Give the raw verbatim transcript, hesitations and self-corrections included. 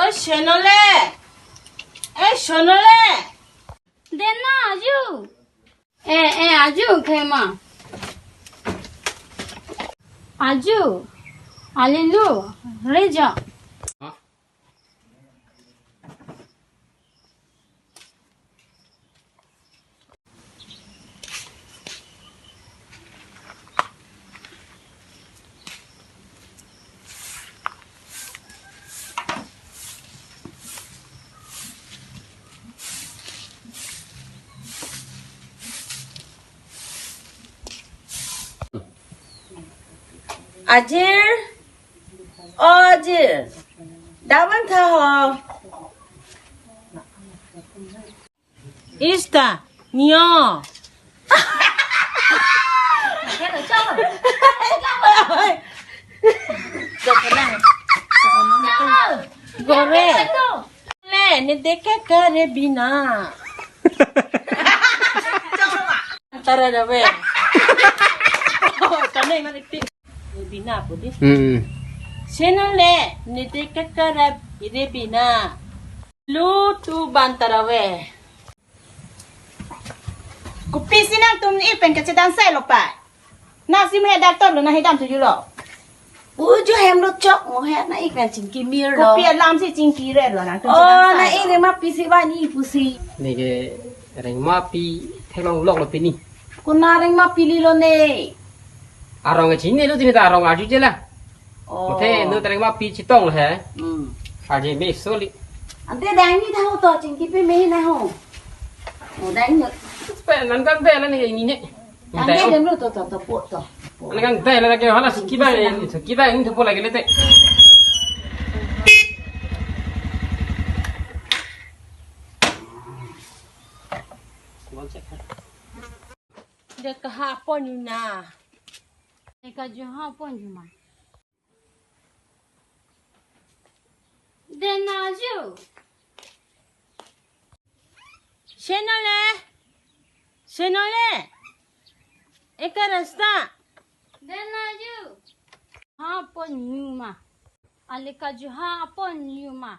Oi, Sonole. Eh, Sonole. Dena, aju. Eh, eh, aju, khema. Aju. Alilu. Rejo. Ajir, o Ajir, dak vangtha ho. Ista, neo. Gore. Le, ne deke kare bina. Tara da ve. Kane mari ti. Bina pudi. Hmm. Sonole, ne deke kare bina. Lu tu ban tara ve. Kopi si nangtum ne ik pen kachedam sai lo pa. Na si mo he doctor lo, na he dam tu ju lo. Uju hem lo chok mo he, na ik pen chingki mir lo. Kopi alam si chingki re lo nangtum. Oh, chedam na sai ik lo. Rengmapi si ba ni pusi. Neke rengmapi theklong lok lo pini. Kuna rengmapi li lo ne. Arong ke chini lo chini ta arong arju je la. Oh. Mate nu ta rengmapi chetong lo he. Hmm. Arje me soli. Ante dang ni tha ho to chingki pe me na ho. Oh, dang ni. Pe nan kan de la ni ni ne. Dang ni dem lo to to to po to. Nan kan de la ke hala si kiba ni, si kiba ni to po lagi le te. Deka ha pon yu na. Deka ju ha pon yu ma. Dena ju. Sonole. Sonole. Eka rasta. Dena ju. Ha pon yu ma. Aleka ju ha pon yu ma.